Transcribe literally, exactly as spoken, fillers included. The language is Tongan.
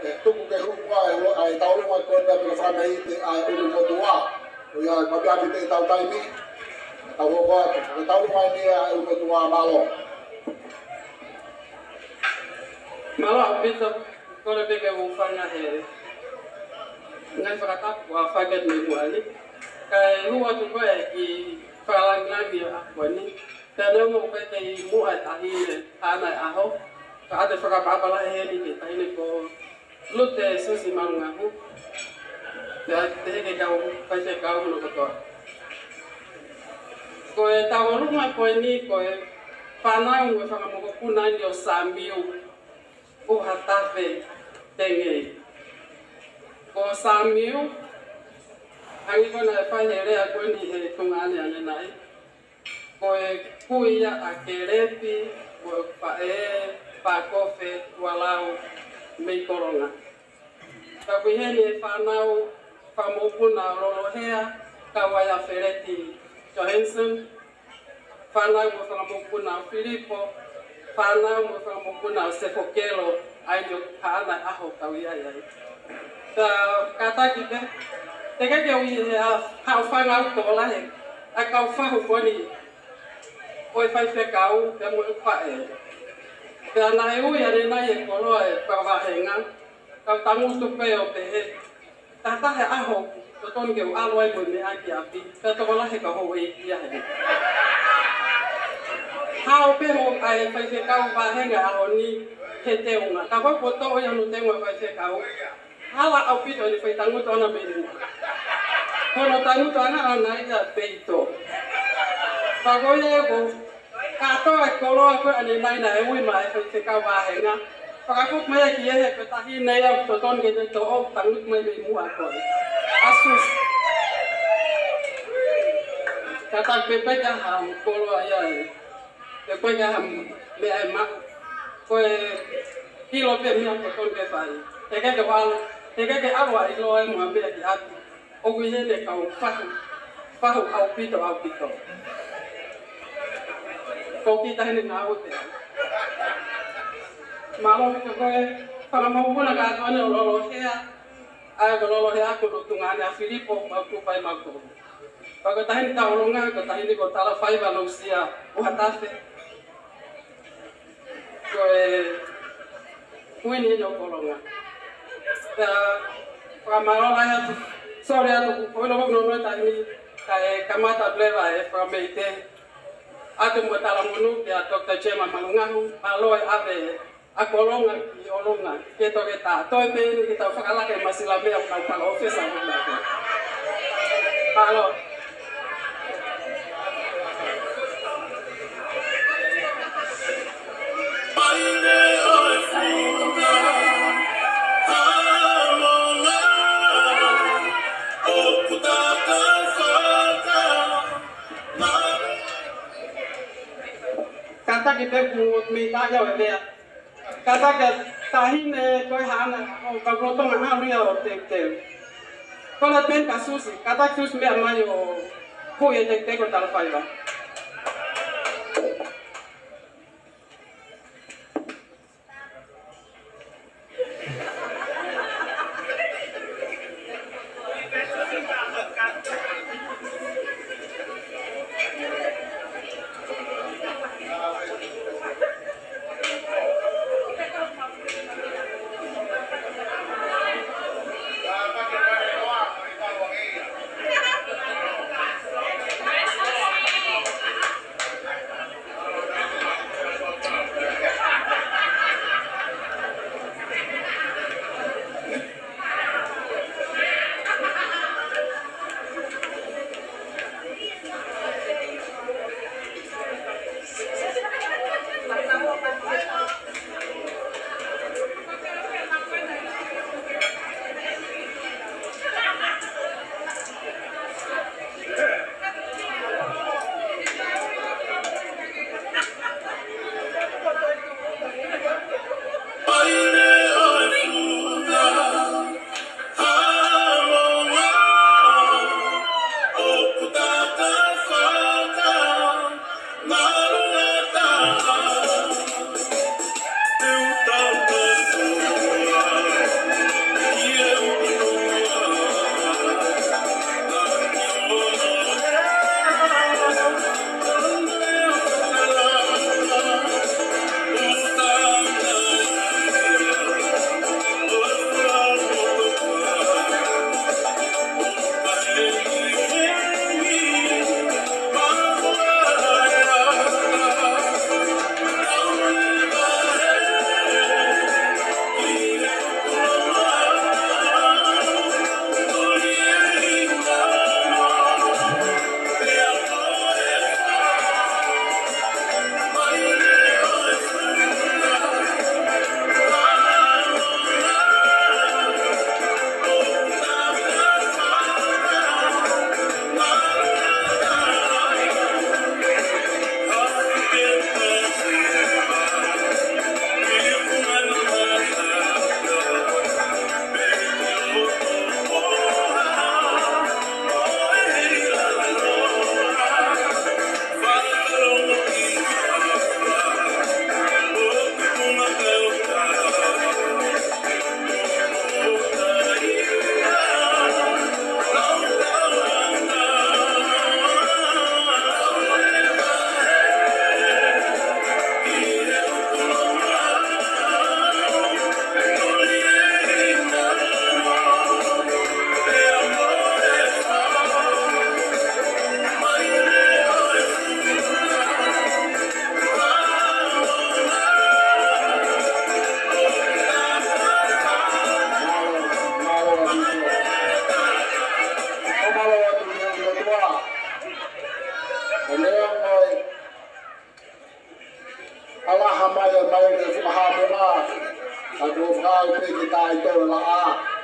ʻE tuku ke hū muʻa e lo-, ʻa e tauʻolunga ko eni pea fakameʻite ʻa e ʻulumotuʻa. Ko ia, maʻu pē ʻa e tau taimi. Tau hoko atu. Ko e tauʻolunga eni ʻa e ʻulumotuʻa, mālō. Mālō ʻaupito, kole pē ke u hūfanga he ngaahi fakatapu kuo fai atu mei muʻa ni. Kae hū atu ko ē ki he fakalāngilangi ʻo e ʻaho ni. Pea neongo ʻoku ʻikai ke ʻi muʻa e taʻahine ʻi haʻana ʻaho, ka ʻoatu e fakaʻapaʻapa lahi heni ki he taʻahine ko Lute Susi Malungahu. Pea pehē ki he kau faifekau hono kotoa. Ko e tauʻolunga ko eni ko e fānau mo e fanga mokopuna eni ʻo Samiu ʻUhatafe Tengei. Ko Samiu, hangē ko ia naʻe fai he lea ko eni he tuongaʻane ʻanenai, ko e kui ia ʻa Kelepi, ko e faʻē, Pakofe, Tualau, mei Kolonga. Ka ʻoku ʻi heni e fānau, fanga mokopuna ʻo Lolohea, kau ai ʻa Feleti Johansson, fānau mo e fanga mokopuna ʻo Filipo, fānau mo e fanga mokopuna ʻo Sefokelo, ʻa ia ʻoku haʻana ʻaho kau ia ai. Ka, kātaki pē, teʻeki ke u ʻi he ʻa, haʻu fanga au tokolahi, ʻa e kau fahu ko eni ʻo e faifekau, pea mo e faʻē. Pea naʻe ui ʻanenai e koloa e kau vāhenga, kau tangutu pē ʻo pehē, Taha taha e ʻaho, totonu ke u ʻalu ai mo e meʻa ki ʻapi, pea tokolahi e kau houʻeiki ia heni. Haʻu pē hoʻo ʻai faifekau vāhenga ʻaho ni he teunga. Ka ko e poto ia hono teunga faifekau. Hala ʻaupito ʻene fai tangutu ʻana mei muʻa. Ko hono tangutu ʻana ʻana ia peito. Ka ko ia ʻoku kātoa e koloa ko ē ʻanenai naʻe ui mai e faifekau vāhenga. Fakafoki mai ia ki he, he ko e taʻahine ia ʻoku totonu ke ne toʻo, tangutu mai mei muʻa ko ē. ʻA Susi. Kātaki pē pea ke ha koloa ia ē. Ke ko e ke ha meʻa ʻe maʻu. Ko e ʻilo pē meʻa ʻoku totonu ke fai. Teʻeki ke ʻalu, teʻeki ke ʻalu ʻa ʻilo ai mo ha meʻa ki ʻapi. ʻOku ʻi heni e kau fahu, fahu ʻaupito, ʻaupito. Ko kita heni ngā ute. Mālō ʻaupito ko e fanga mokopuna kātoa ʻo Lolohea, ʻa ia ko Lolohea ko e tuongaʻane ʻa Filipo, mau tupai mau tō. Pea ko e taʻahine tauʻolunga, ko e taʻahine ko Talafaiva Lousia ʻUhatafe. Ko e kuini ʻo Kolonga. Pea fakamālō lahi atu, sorry atu, ko e ʻilo ko e nono e taimi, kae kamata pē leva e fakameʻite. ʻAtu mo Talamonū, pea Doctor Gemma Malungahu, mālō e ʻave ʻa Kolonga ki ʻolunga, ke toke tā. Toe pē eni ke tau fakalaka e masilameʻa ʻo e kau palōfesa mo e meʻa. Mālō. Kātaki pē kuo mei tā ia ʻo e meʻa. Kātaki e taʻahine ko e haʻana, ʻo ka ko Tonga haʻu ia ʻo teuteu. Kole pē ka Susi, kātaki Susi meʻa mai ʻo hui e teuteu ko Talafaiva. Ka kuo fai pē ke taʻetokolaʻā.